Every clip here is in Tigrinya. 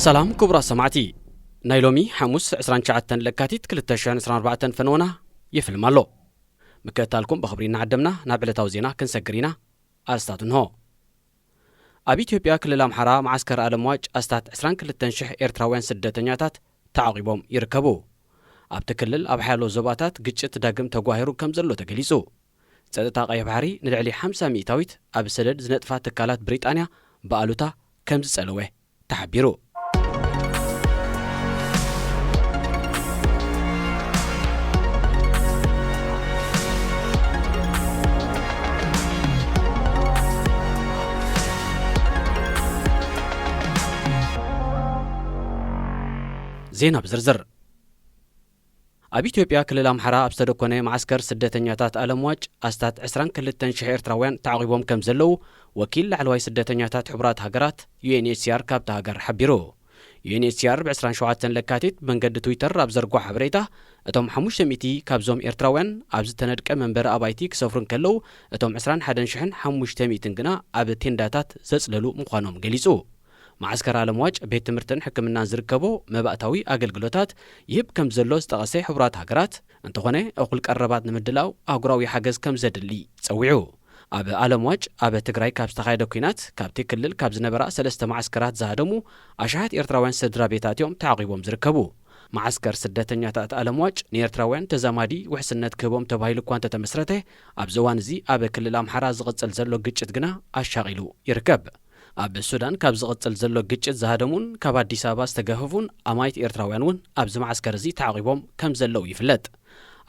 ሰላም ክቡራት ሰማዕቲ፣ ናይ ሎሚ ሓሙስ ዕስራን ትሽዓተን ለካቲት ክልተ ሽሕን ዕስራን ኣርባዕተን ፈነወና ይፍልም ኣሎ። ምክትታልኩም ብኽብሪ እናዓደምና ናብ ዕለታዊ ዜና ክንሰግር ኢና። ኣስታት እንሆ። ኣብ ኢትዮጵያ ክልል ኣምሓራ መዓስከር ኣለምዋጭ ኣስታት ዕስራን ክልተን ሽሕ ኤርትራውያን ስደተኛታት ተዓቒቦም ይርከቡ። ኣብቲ ክልል ኣብ ሓያሎ ዞባታት ግጭት ዳግም ተጓሂሩ ከም ዘሎ ተገሊጹ። ጸጥታ ቀይሕ ባሕሪ ንልዕሊ ሓምሳ ሚእታዊት ኣብ ሰደድ ዝነጥፋ ትካላት ብሪጣንያ ብኣሉታ ከም ዝጸለወ ተሓቢሩ። ዜና ብዝርዝር። ኣብ ኢትዮጵያ ክልል ኣምሓራ ኣብ ዝተደኮነ መዓስከር ስደተኛታት ኣለምዋጭ ኣስታት ዕስራን ክልተን ሽሕ ኤርትራውያን ተዓቒቦም ከም ዘለዉ ወኪል ላዕለዋይ ስደተኛታት ሕቡራት ሃገራት ዩ ኤን ኤች ሲ ኣር ካብታ ሃገር ሓቢሩ። ዩ ኤን ኤች ሲ ኣር ብ ዕስራን ሸውዓተን ለካቲት ብመንገዲ ትዊተር ኣብ ዘርግሖ ሓበሬታ፣ እቶም ሓሙሽተ ሚእቲ ካብዞም ኤርትራውያን ኣብ ዝተነድቀ መንበሪ ኣባይቲ ክሰፍሩ እንከለዉ፣ እቶም ዕስራን ሓደን ሽሕን ሓሙሽተ ሚእትን ግና ኣብ ቴንዳታት ዘጽለሉ ምዃኖም ገሊጹ። መዓስከር ኣለምዋጭ ቤት ትምህርትን ሕክምናን ዝርከቦ መባእታዊ ኣገልግሎታት ይህብ ከም ዘሎ ዝጠቐሰ ሕቡራት ሃገራት፣ እንተኾነ እኹል ቀረባት ንምድላው ኣህጉራዊ ሓገዝ ከም ዘድሊ ጸዊዑ። ኣብ ኣለምዋጭ ኣብ ትግራይ ካብ ዝተኻየደ ኲናት ካብቲ ክልል ካብ ዝነበራ ሰለስተ መዓስከራት ዝሃደሙ ኣሽሓት ኤርትራውያን ስድራ ቤታት እዮም ተዓቒቦም ዝርከቡ። መዓስከር ስደተኛታት ኣለምዋጭ ንኤርትራውያን ተዛማዲ ውሕስነት ክህቦም ተባሂሉ እኳ እንተተመስረተ፣ ኣብዚ እዋን እዚ ኣብ ክልል ኣምሓራ ዝቕጽል ዘሎ ግጭት ግና ኣሻቒሉ ይርከብ። ኣብ ሱዳን ካብ ዝቕጽል ዘሎ ግጭት ዝሃደሙን ካብ ኣዲስ ኣበባ ዝተገፈፉን ኣማኢት ኤርትራውያን እውን ኣብዚ መዓስከር እዚ ተዓቒቦም ከም ዘለዉ ይፍለጥ።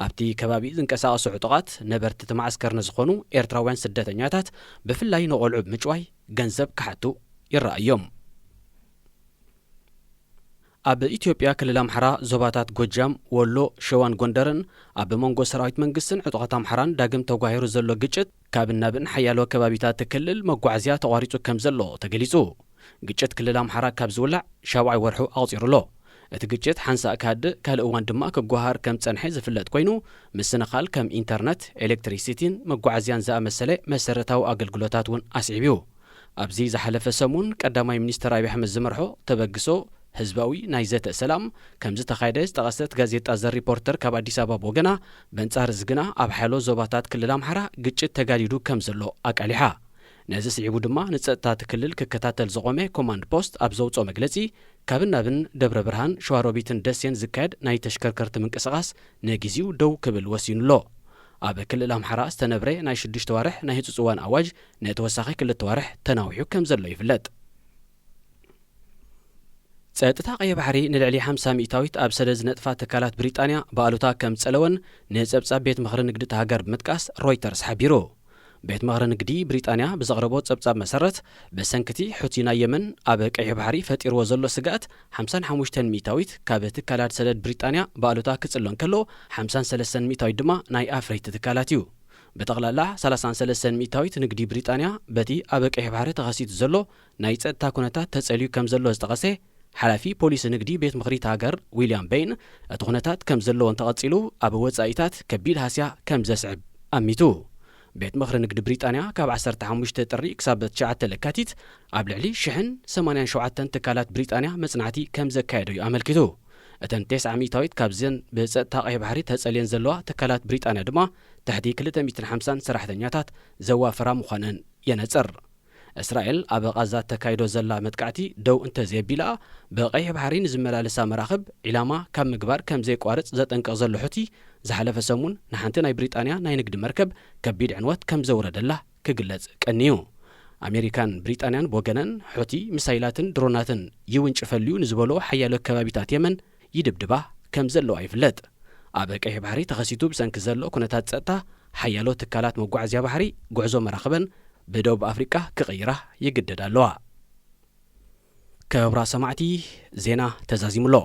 ኣብቲ ከባቢ ዝንቀሳቐሱ ዕጡቓት ነበርቲ እቲ መዓስከር ንዝኾኑ ኤርትራውያን ስደተኛታት ብፍላይ ንቖልዑ ብምጭዋይ ገንዘብ ክሓቱ ይረኣዮም። ኣብ ኢትዮጵያ ክልል ኣምሓራ ዞባታት ጎጃም፣ ወሎ፣ ሸዋን ጎንደርን ኣብ መንጎ ሰራዊት መንግስትን ዕጡቓት ኣምሓራን ዳግም ተጓሂሩ ዘሎ ግጭት ካብን ናብን ሓያሎ ከባቢታት እቲ ክልል መጓዓዝያ ተቋሪጹ ከም ዘሎ ተገሊጹ። ግጭት ክልል ኣምሓራ ካብ ዝውላዕ ሻብዓይ ወርሑ ኣቑጺሩ ኣሎ። እቲ ግጭት ሓንሳእ ክሃድእ ካልእ እዋን ድማ ክጓሃር ከም ጸንሐ ዝፍለጥ ኮይኑ፣ ምስንኻል ከም ኢንተርነት፣ ኤሌክትሪሲቲን መጓዓዝያን ዝኣመሰለ መሰረታዊ ኣገልግሎታት እውን ኣስዒቡ እዩ። ኣብዚ ዝሓለፈ ሰሙን ቀዳማይ ሚኒስተር ኣብይ ኣሕመድ ዝመርሖ ተበግሶ ህዝባዊ ናይ ዘተ ሰላም ከም ዝተኻየደ ዝጠቐሰት ጋዜጣ ዘ ሪፖርተር ካብ ኣዲስ ኣበባ ብወገና፣ በንጻር እዚ ግና ኣብ ሓያሎ ዞባታት ክልል ኣምሓራ ግጭት ተጋዲዱ ከም ዘሎ ኣቃሊሓ። ነዚ ስዒቡ ድማ ንጸጥታ እቲ ክልል ክከታተል ዝቖመ ኮማንድ ፖስት ኣብ ዘውጽኦ መግለጺ፣ ካብን ናብን ደብረ ብርሃን፣ ሸዋሮቢትን ደሴን ዝካየድ ናይ ተሽከርከርቲ ምንቅስቓስ ነጊዜኡ ደው ክብል ወሲኑ ኣሎ። ኣብ ክልል ኣምሓራ ዝተነብረ ናይ ሽዱሽተ ዋርሕ ናይ ህጹጽ እዋን ኣዋጅ ንተወሳኺ ክልተ ዋርሕ ተናዊሑ ከም ዘሎ ይፍለጥ። ጸጥታ ቀይሕ ባሕሪ ንልዕሊ ሓምሳ ሚእታዊት ኣብ ሰደድ ዝነጥፋ ትካላት ብሪጣንያ ብኣሉታ ከም ዝጸለወን ንጸብጻብ ቤት ምኽሪ ንግዲ እታ ሃገር ብምጥቃስ ሮይተርስ ሓቢሩ። ቤት ምኽሪ ንግዲ ብሪጣንያ ብዘቕረቦ ጸብጻብ መሰረት፣ ብሰንክቲ ሑቲ ናይ የመን ኣብ ቀይሕ ባሕሪ ፈጢርዎ ዘሎ ስግኣት ሓምሳን ሓሙሽተን ሚእታዊት ካብ ትካላት ሰደድ ብሪጣንያ ብኣሉታ ክጽሎ እንከሎ፣ ሓምሳን ሰለስተን ሚእታዊት ድማ ናይ ኣፍረይቲ ትካላት እዩ። ብጠቕላላ ሰላሳን ሰለስተን ሚእታዊት ንግዲ ብሪጣንያ በቲ ኣብ ቀይሕ ባሕሪ ተኸሲቱ ዘሎ ናይ ጸጥታ ኩነታት ተጸልዩ ከም ዘሎ ዝጠቐሰ ሓላፊ ፖሊሲ ንግዲ ቤት ምኽሪ እታ ሃገር ዊልያም በይን፣ እቲ ኩነታት ከም ዘለዎ እንተቐጺሉ ኣብ ወጻኢታት ከቢድ ሃስያ ከም ዘስዕብ ኣሚቱ። ቤት ምኽሪ ንግዲ ብሪጣንያ ካብ ዓሰርተ ሓሙሽተ ጥሪ ክሳብ ትሽዓተ ለካቲት ኣብ ልዕሊ ሽሕን ሰማንያን ሸውዓተን ትካላት ብሪጣንያ መጽናዕቲ ከም ዘካየደ እዩ ኣመልኪቱ። እተን ተስዓ ሚእታዊት ካብዘን ብጸጥታ ቀይሕ ባሕሪ ተጸልየን ዘለዋ ትካላት ብሪጣንያ ድማ ትሕቲ ክልተ ሚእትን ሓምሳን ሰራሕተኛታት ዘዋፈራ ምዃነን የነጽር። እስራኤል ኣብ ቓዛ እተካይዶ ዘላ መጥቃዕቲ ደው እንተዘየቢላ፣ ብቐይሕ ባሕሪ ንዝመላለሳ መራኽብ ዒላማ ካብ ምግባር ከም ዘየቋርጽ ዘጠንቅቕ ዘሎ ሑቲ፣ ዝሓለፈ ሰሙን ንሓንቲ ናይ ብሪጣንያ ናይ ንግዲ መርከብ ከቢድ ዕንወት ከም ዘውረደላ ክግለጽ ቀንዩ። ኣሜሪካን ብሪጣንያን ብወገነን፣ ሑቲ ሚሳይላትን ድሮናትን ይውንጭፈሉ እዩ ንዝበሎ ሓያሎ ከባቢታት የመን ይድብድባ ከም ዘለዋ ይፍለጥ። ኣብ ቀይሕ ባሕሪ ተኸሲቱ ብሰንኪ ዘሎ ኩነታት ጸጥታ፣ ሓያሎ ትካላት መጓዓዝያ ባሕሪ ጉዕዞ መራኽበን ብደቡብ ኣፍሪቃ ክቕይራ ይግደዳ ኣለዋ። ክቡራት ሰማዕቲ፣ ዜና ተዛዚሙ ኣሎ።